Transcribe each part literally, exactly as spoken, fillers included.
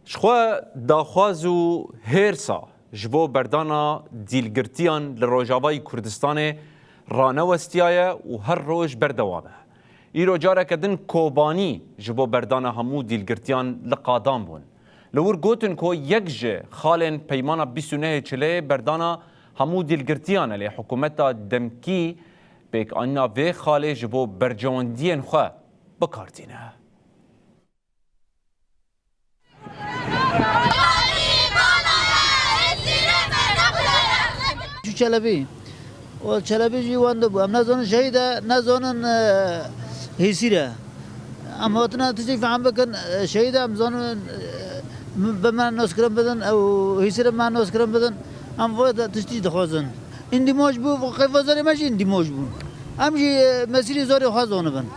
Jixwe daxwaz û hêrsa ji bo berdana dîlgirtiyan li Rojavayî Kurdistanê ranewestiyaye û her roj berdewam e. Îro careke din Kobanî ji bo berdana hemû dîlgirtiyan li qadan bûn. Li wir gotin ku yek ji xalên Peymana bîst û nehê Çileyê berdana hemû dîlgirtiyan e, lê hikûmeta demkî pêkanîna vê xalê ji bo berjewendiyên xwe bi kar tîne. Çû Çelebî. O Çelebî jî wende bû. Em nazanin şehîd e, nazanin, e, hêsîr e. Em hatine tiştî fehm bikin, e, şehîd e, em zanin, e, bi me naskirin bidin, ew hêsîr e me naskirin bidin. Em vê de tiştî dixwazin. Îndîmaj bû, qey vazarê me jî îndîmaj bûn. Em jî, e, mesîrê zarê xwe zanibin.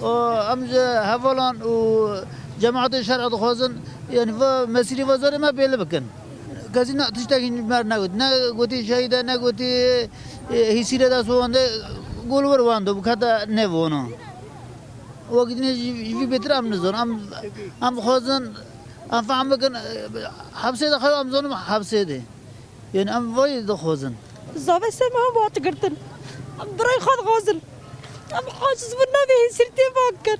Û em ji hevalan û cemaetê şer'a dixwazin, yanî va mesîrê vazarê me bêli bikin. Kesî ne tiştekî me negot. Ne gotî şehîd e, ne gotî, e, hîsîrê dest wende, gol wir wendo, bikete nêv wana. Wekî dinê ji, ji vî bêtir em nizon. Em, em dixwazin, em fehm bikin, e, hepsê de xew em zonim hepsê de. Yanî em vayî dixwazin. Zave ser me hemû hat girtin. Em birayê xwe dixwazin. Em aciz bûn navê hêsirtiyê van kir.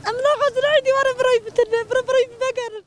Em naxwazin her dîwarê birayî bitin, bira birayî vegerin.